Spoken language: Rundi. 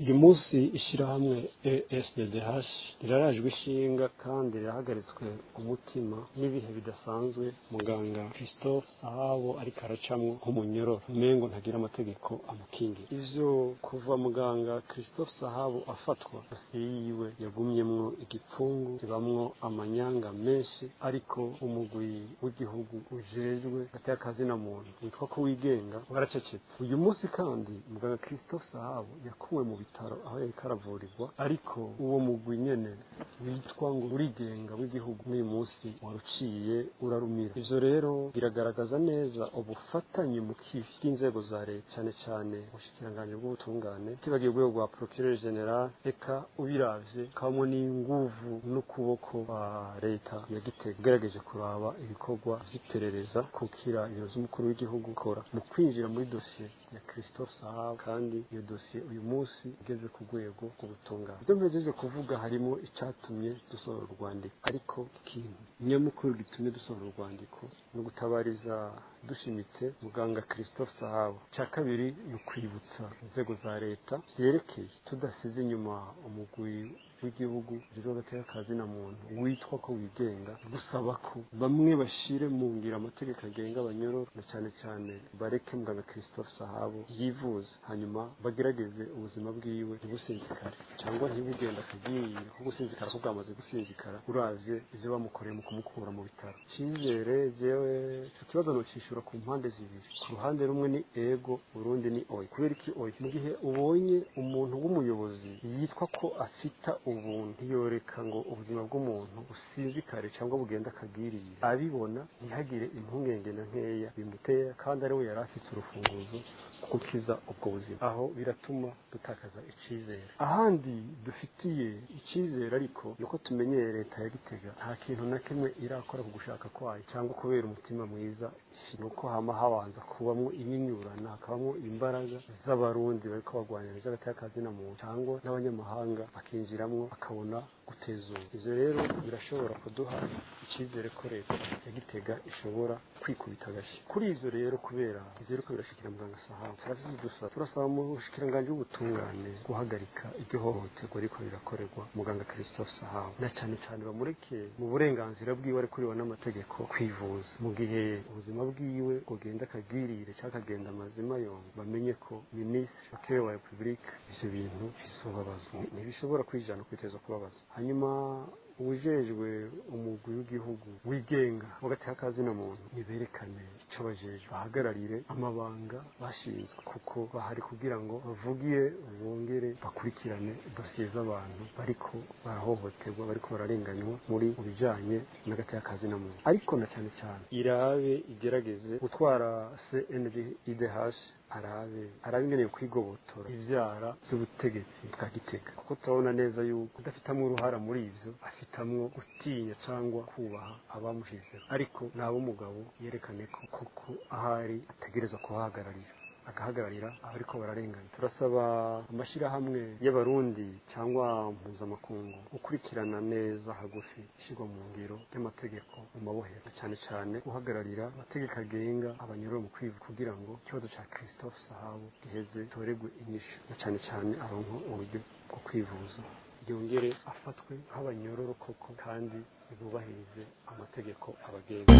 Uyu munsi ishyirahamwe ESDDH rirarajwe ishinga kandi rirahagaritswe umutima n'ibihe bidasanzwe muganga Christophe Sahabo ariko aracamwo nk'umunyororo, umengo ntagira amategeko amukingira. Ivyo kuva muganga Christophe Sahabo afatwa, dosiye yiwe yagumyemwo igipfungu, ibamwo amanyanga menshi, ariko umugwi w'igihugu ujejwe agateka muntu witwa ko wigenga waracecetse. Uyu munsi kandi muganga Christophe Sahabo yakuwe mu bitaro aho yariko aravurirwa, ariko uwo mugwi nyene witwa ngo urigenga w'igihugu n'uyu munsi waruciye urarumira. Ivyo rero biragaragaza neza ubufatanye mu kivi bw'inzego za leta, cane cane ubushikiranganji bw'ubutungane, tibagiye urwego rwa procureur général, eka ubiravye kabamwo n'inguvu n'ukuboko kwa leta ya Gitega ugerageje kuraba ibikorwa vy'iperereza kukira ibiro vy'umukuru w'igihugu kora mu kwinjira muri dosiye ya Christophe Sahabo, kandi iyo dosiye uyu munsi igeze ku rwego rw'ubutungane. Ivyo mpejeje kuvuga harimo icatumye dusohora urwandiko, ariko ikintu nyamukuru gitumye dusohora urwandiko ni ugutabariza dushimitse muganga Christophe Sahabo. Icya kabiri ni ukwibutsa inzego za leta vyerekeye, tudasize inyuma umugwi w'igihugu ujejwe agateka ka zina muntu witwa ko wigenga, gusaba ko bamwe bashire mu ngiro amategeko agenga abanyororo, na cane cane bareke muganga Christophe Sahabo yivuze, hanyuma bagerageze ubuzima bwiwe ntibusinzikare cyangwa ntibugenda akagiye ko gusinzikara ko bwamaze gusinzikara uravye ivyo bamukoreye mu kumukura mu bitaro. Cizere, jewe ico kibazo nocishura ku mpande zibiri: ku ruhande rumwe ni ego, urundi ni oya. Kubera iki oya? Mu gihe ubonye umuntu w'umuyobozi yitwa ko afita ubuntu, ntiyoreka ngo ubuzima bw'umuntu businzikare cyangwa bugenda akagiriye abibona, ntihagire impungenge na nkeya bimutera, kandi ari we yari afite urufunguzo gukiza ubwo buzima. Aho biratuma dutakaza icizere. Ahandi dufitiye icizere ariko nuko tumenyereye leta ya Gitega, nta kintu na kimwe irakora ku gushaka kwayo cyangwa kubera umutima mwiza, nuko hama habanza kubamwo inyinyurana, hakabamwo imbaraga z'Abarundi bariko bagwanira ivy'agateka na muntu cyangwa n'abanyamahanga bakinjiramwo, bakabona gutezura. Ivyo rero birashobora kuduha icyizere ko leta ya Gitega ishobora kwikubita agashi kuri ivyo. Rero kubera ivyo riko birashikira muganga Sahabo, turavyidusa, turasaba mu bushikiranganji bw'ubutungane guhagarika iryo hohoterwa riko rirakorerwa muganga Christophe Sahabo, na cane cane bamureke mu burenganzira bwiwe ariko kuriwe n'amategeko kwivuza. Mu gihe ubuzima bwiwe bugenda akagirire cyangwa akagenda amazima yongo, bamenye ko minisitiri procureur wa Republique ivyo bintu bizobabaza, ntibishobora kwijana kwiteza kubabaza. Hanyuma uwujejwe umugwi w'igihugu wigenga w'agateka ka zina muntu niberekane ico bajejwe, bahagararire amabanga bashinzwe, kuko bahari kugira ngo bavugire bongere bakurikirane dosiye z'abantu bariko barahohoterwa, bariko bararenganywa muri mu bijanye n'agateka ka zina muntu. Ariko na cyane cyane irabe igerageze gutwara CNIDH, arabe ingene kwigobotora ivyara vy'ubutegetsi bwa Gitega, kuko turabona neza yuko adafitamwo uruhara muri ivyo, afitamwo gutinya cyangwa kubaha abamushizeho. Ariko nabo umugabo yerekane ko koko ahari ategerezwa kuhahagararira, agahagararira abariko bararengana. Turasaba amashirahamwe y'Abarundi cyangwa mpuzamakungu gukurikirana neza hagufi ishyirwa mu ngiro ry'amategeko mu mabohero, cyane cyane guhagararira amategeko agenga abanyororo mu kwivuza, kugira ngo ikibazo ca Christophe Sahabo giheze toregwe inyishu, na cyane cyane aronke uburyo bwo kwivuza, yongere afatwe nk'abanyororo koko, kandi bubahirize amategeko abagenga.